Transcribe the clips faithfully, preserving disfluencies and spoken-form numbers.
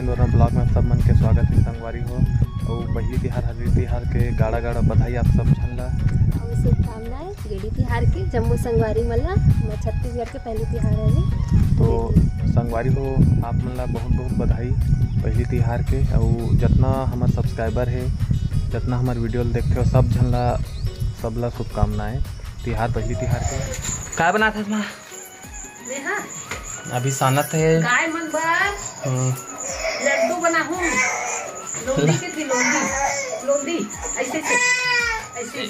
Nora vlog में आप सब मन के स्वागत हे संगवारी हो। अउ पहिली तिहार, हरेली तिहार के गाड़ा गाड़ा बधाई आप सब झन ला। अउ शुभकामनाएं गेड़ी तिहार के जम्मो संगवारी मन ला, हमर छत्तीसगढ़ के पहिली तिहार हरे। तो संगवारी हो, आप मन ला बहुत बहुत बधाई पहिली तिहार के। अउ जतना हमर subscriber हे, जतना हमर video ल देखथे, सब झन ला, सब ला शुभकामनाएं तिहार, पहिली तिहार के। काय बनात हस माँ? मेहा अभी सानत हे। गाय मन बर हम्म। लड्डू बनाहूं। लोंदी के थी, लोंदी, लोंदी, ऐसे से, ऐसे।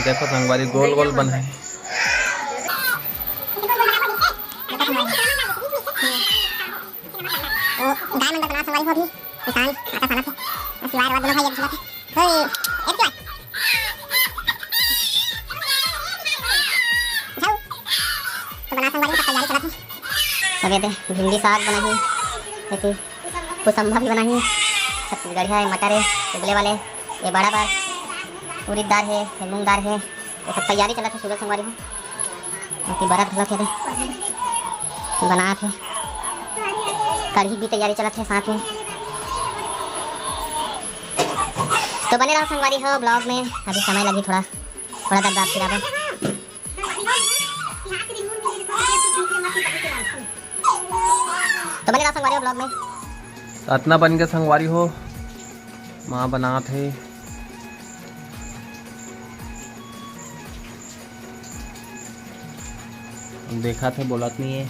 देखो संगवारी, गोल गोल बनाए। तो गाय मन बर बनात संगवारी हो अभी। किसान आटा सानत हे। शिवाय रवा दोनों भाई एक झुलत हे। हे, एक बार। जाओ। तो बना संगवारी, सब तैयारी चलत हे। सब ये दे, भिंडी साग बनाही, एती पुसम्भा भी बनाही, छत्तीसगढ़िया हे, मटर हे, उबले वाले, ये बड़ा बार, उड़ीद दार हे, ये मूंग दार हे, ये सब तैयारी चलत हे सुबह संगवारी हो। अभी बरत घलत हे, बनात हे। कढ़ी भी तैयारी चलत हे साथ में। तो बने रहो संगवारी हो vlog में, अभी समय लगी थोड़ा, थोड़ा दर्द फिर आवे। तो बने रहो संगवारी हो vlog में। अतना बन के संगवारी हो, माँ बनात हे। देखत हे, बोलत नहीं हे।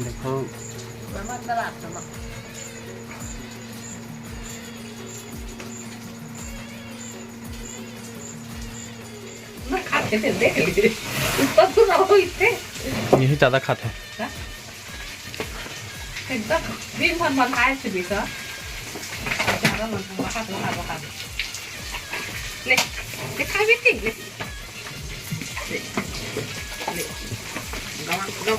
देखो। ना खाते थे, देख लीजिए। ऊपर तो रहो इतने। यही ज्यादा खाते हैं। हाँ? एकदम दिन भर बंधाए थे बेटा। ज्यादा मन बाहर, बाहर, बाहर। ले, ले खा बेटी, ले। ले, ले। गवा, गवा,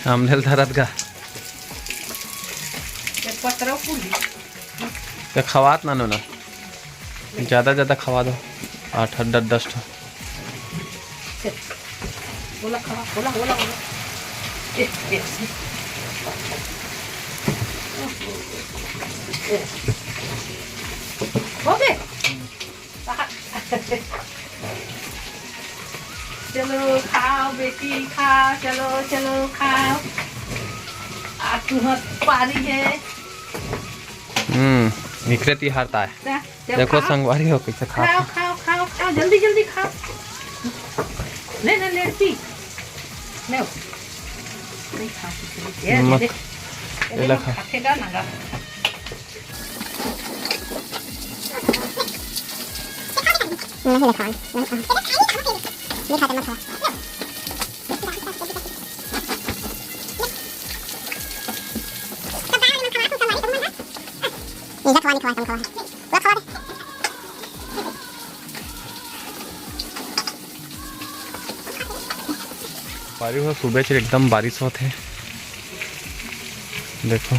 आ। आमलेल धरत गा। ये पतरा फूल। ये खवात ना नो ना। ज्यादा ज्यादा खवा दो, आठ, आठ, दस, दस ठो। बोला, खवा, बोला, बोला, बोला। ए, ए, ए। हो गए? चलो खाओ बेटी, खाओ, चलो, चलो खाओ। आज तुहर पारी है। हम्म, इकरे तिहार ताय। जा, जा, देखो खाओ। संगवारी हो कैसे खात खाओ, हे। खाओ, खाओ, खाओ, जल्दी, जल्दी खाओ। ले, ले, ले, पी। ले। नहीं खाओ, कुछ नहीं। ये मत। ले, ले। ये ले, ले खा। खाते का ना गा। नहीं, ले खा। नहीं खा। ये खाते मत खा। ये खवा नहीं खवा, तुम खवा दे। पूरा खवा दे। पारी हो, सुबह से एकदम बारिश होत हे। देखो,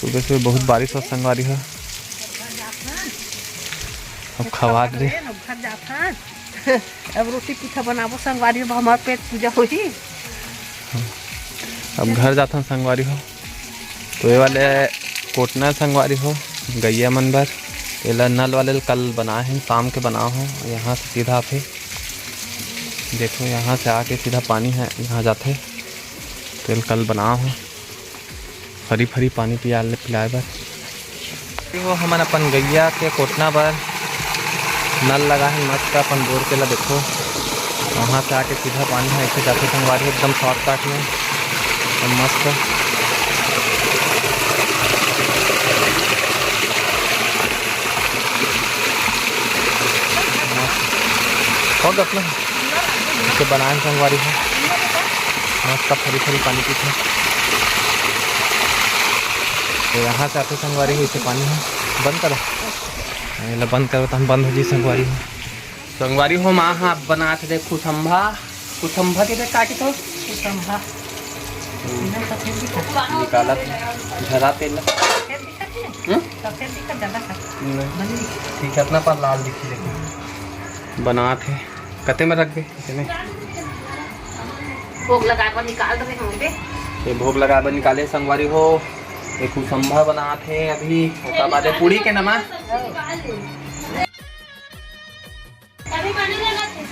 सुबह सुबह बहुत बारिश होत संगवारी हो। अब खवात रे। अब रोटी पीठा बनाबो संगवारी हो, हमार पेट पूजा होही। अब घर जाथन संगवारी हो। तो ये वाले कोटना संगवारी हो, गैया मन बर। एला नल वाले ल कल बनाए हैं, शाम के बनाओ हो। यहाँ से सीधा आथे, देखो यहाँ से आके सीधा पानी है, यहाँ जाथे। तो एला कल बनाओ हो। फरी फरी पानी पिया ले, पिलाए बर। वो हमन अपन गैया के कोटना बर नल लगा है मस्त अपन बोर के ला देखो, वहाँ से आके सीधा पानी है, ऐसे जाते संगवारी एकदम shortcut में, एकदम मस्त। मस्त। हो गया अपना। इसे बनाए संगवारी है। मस्त फरी फरी पानी पीथे। तो यहाँ से आते संगवारी हो, इसे पानी है। बंद करो। हाँ, ये ला बंद करो, तो हम बंद हो जी संगवारी हो। संगवारी हो, माँ हाँ बनात दे खुसम्भा। खुसम्भा के दे का की तो? खुसम्भा। हम्म। एकदम सफेद दिखत हे। निकाला था। झरा तेल ला। सफेद दिखत हे? हम्म? सफेद दिखत ज्यादा खा। नहीं। बनी दिखत। ठीक है, इतना पर लाल दिखी लेकिन। बनात हे। कते में रख दे, कते में? भोग लगाए बर निकाल रहे होंगे। ये भोग लगाए बर निकाले संगवारी हो। ये कुसम्भा बनात हे अभी, ओकर बाद ये पूरी के नमा। अभी बने लगा थे,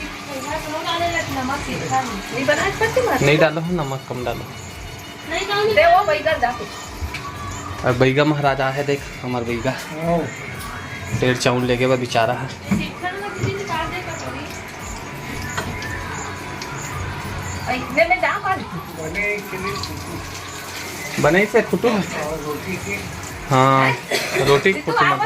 नमक सीखा नहीं। नहीं बनाए सकते मत। नहीं डालो हो, नमक कम डालो। नहीं डालो। दे वो बैगन डाल। अब बैगा महाराज आ है, देख हमार बैगा। हाँ। डेढ़ चाउर लेके बा बेचारा है। ये सीखा ना, दीदी निकाल दे कटोरी। ऐ, ले, ले, जा, कर। बने से फुटू है। हाँ, रोटी फुटू मत।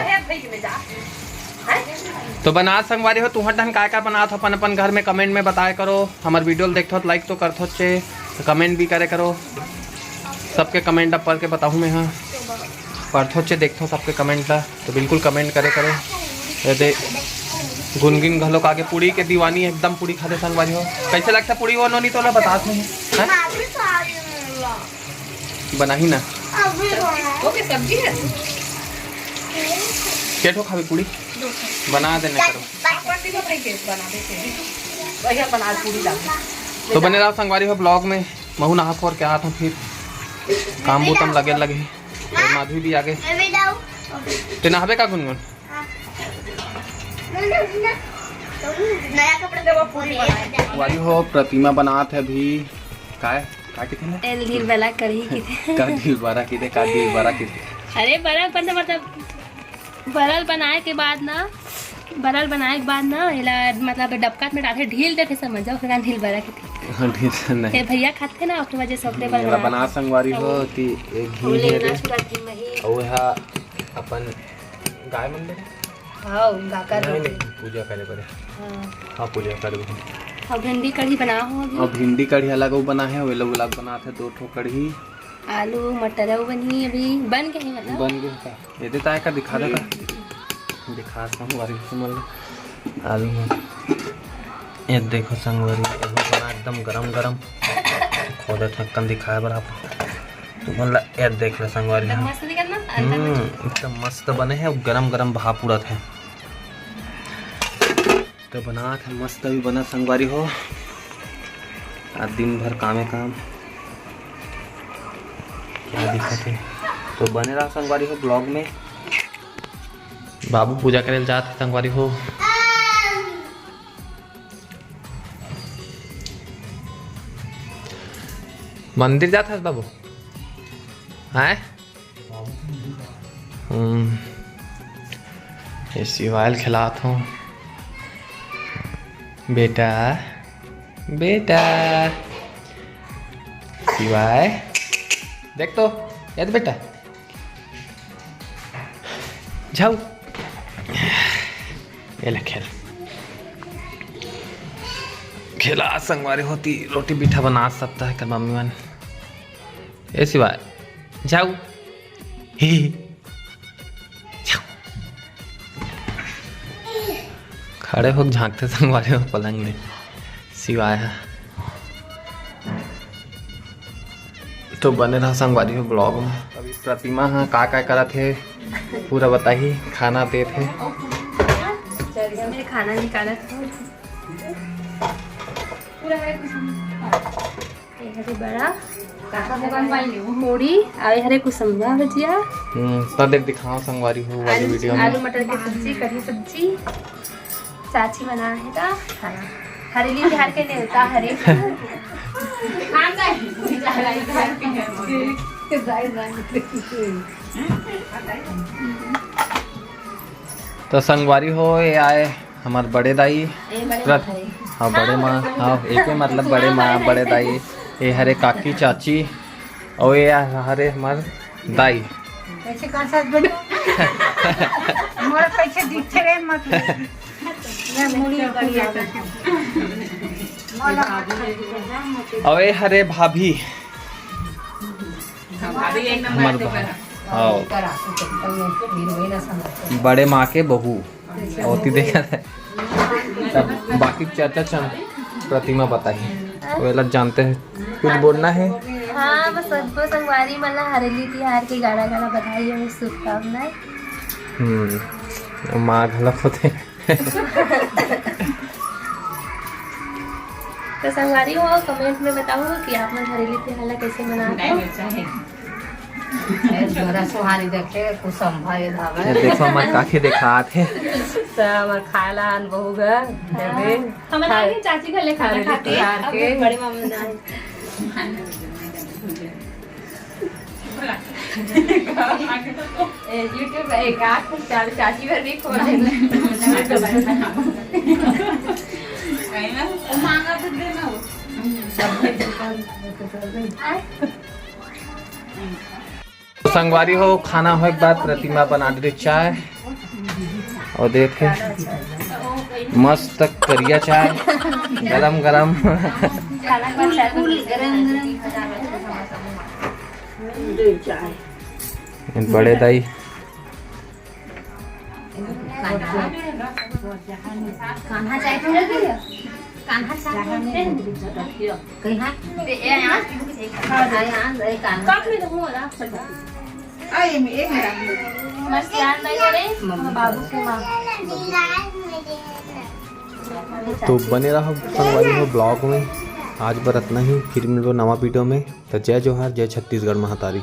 तो बनात संगवारी हो, तुहर डहन काय काय बनात हो, अपन अपन घर में कमेंट में बताए करो। हमर वीडियो ल देखथो तो लाइक तो करथो चे, तो कमेंट भी करे करो। सबके कमेंट अब पढ़ के बताहूँ मैं, हाँ, पढ़थो चे, देखथो सबके कमेंट ला, तो बिल्कुल कमेंट करे करो। ये दे गुनगुन घलो आगे पूरी के दीवानी, एकदम पूरी खाथे संगवारी हो। कैसे लगता पूरी वो नोनी, तोला बतात नहीं, हाँ? बनाही ना। अभी बनाए। ओके, सब्जी है। के ठो खाबे पूरी? दो ठो। बना देने करो। पापड़ भी तो भाई केस बना देते हैं। भैया बना पूरी ला। तो बने रहो संगवारी हो ब्लॉग में। महू नहा खोर के आत हूँ फिर। काम बूतम लगे लगे। और माधवी भी आगे। मैं भी जाऊँ। ते नहाबे का गुनगुन? नया कपड़ा दे वो पूरी बनाए। वाली हो प्रतिमा बनात है अभी। काय? का किथे ना? तेल ढील बला करही किथे। का ढील बरा किथे? का ढील बरा किथे? अरे बरा मतलब, मतलब बरल बनाए के बाद ना, बरल बनाए के बाद ना एला मतलब डबकात में डालथे, ढील देथे समझ जाओ, ओकरे ढील बरा किथे। हाँ, ढील नहीं। फिर भैया खाथे ना, ओकरे वजह से ओकरे बर एला बना। बना संगवारी हो तो कि एक घी वो है लेना रे। छुड़ा घी में ही। और हा अपन गाय मन ले। हाँ, गाकर नहीं, रोटी। नहीं, पूजा करे पड़े। हाँ। हाँ, पूजा कर दो। अब भिंडी कढ़ी बनाओ अभी। अब भिंडी कढ़ी अलग वो बना है, वो लोग अलग बनाते हैं, दो ठो कढ़ी। आलू मटर वो बनी अभी, बन गए मतलब। बन गए का? ये देता है का? दिखा देता। दिखा संगवारी हो तुमन ला। आलू में ये देखो संगवारी, ये बना एकदम गरम गरम। खोदे ठक्कन दिखाए बर आप तुमन ला। ये देख ले संगवारी एकदम हो। मस्त दिखत ना, अंदर में। हम्म, एकदम मस्त बने है, गरम गरम भाप उड़त है। तो बनात है मस्त, अभी बना संगवारी हो। आज दिन भर कामे काम, क्या दिक्कत है। तो बने रहा संगवारी हो ब्लॉग में। बाबू पूजा करे ल जात है संगवारी हो। मंदिर जात है बाबू, हैं? हम्म, ये शिवाय ल खिलात हूँ। बेटा, बेटा, शिवाय, देख तो, ये तो बेटा, जाओ, ये ले खेल, खेला संगवारी होती, रोटी पीठा बना सकता है कर मम्मी मन। ए शिवाय, जाऊ। ही, ही। जाऊ। खड़े होके झांकथे संगवारी हो पलंग में। शिवाय है। तो बने रहा संगवारी हो ब्लॉग में। अभी प्रतिमा हा का का करत हे पूरा बताही, खाना देत हे। इसमें खाना निकालत हे। पूरा है कुछ नहीं। ये हरे बड़ा पूड़ी, अउ ये हरे कुसम्बा भजिया। हम्म, त देख दिखाओ संगवारी हो वाली आलू, वीडियो में। आलू मटर के सब्जी, कढ़ी सब्जी, चाची बना है का खाना। हरेली तिहार के नेवता हरे। तो संगवारी हो, ये आए हमार बड़े दाई। ए, बड़े रत-, माँ हरे। हाँ, बड़े माँ, हाँ, एके मतलब बड़े माँ, बड़े दाई। ये हरे काकी चाची, और ये हरे हमार दाई। कैसे कर सकत बड़े? मोर कैसे दिखते रे, मतलब। ये मुड़ी बढ़िया। और ये हरे भाभी। हमार बा-, हाँ। बड़े माँ के बहू। ओती देखत है। तब बाकी चर्चा चम-, प्रतिमा बताही। वेला जानते हैं, कुछ बोलना है? हाँ, बस सबको संगवारी मन ला हरेली तिहार के गाड़ा गाड़ा बधाई और शुभकामनाएं। हम्म, माँ घलक होते। तो संगवारी हो, कमेंट में बताओ कि आप मन हरेली तिहार ला कैसे मनाते हो। थोड़ा सुहानी देखे कुछ संभव धावे। ये देखो हमर काकी देखात हे। तो हमर खाए ला आन बहू घर देवे। हमारे आगे चाची घर ले खाना हरेली खाते हैं। तिहार अब के। बड़े मामा जाए। YouTube एक आठ चार चाची घर भी खोल। तो संगवारी हो, खाना होए के बाद प्रतिमा बना दे चाय और देखे मस्त करिया चाय गरम गरम। बड़े दाई कान्हा चाय पी लेते हो? कान्हा चाय पी लेते हो? कहीं हाथ? ए, यहाँ। हाँ, यहाँ, ए, कान्हा। कप में तो हो रहा। मस्त याद नहीं करे। बाबू के माँ। तो बने रहो संगवारी हो ब्लॉग में। आज बर अतना ही, फिर मिलबो नवा वीडियो में। तो जय जोहार, जय छत्तीसगढ़ महातारी।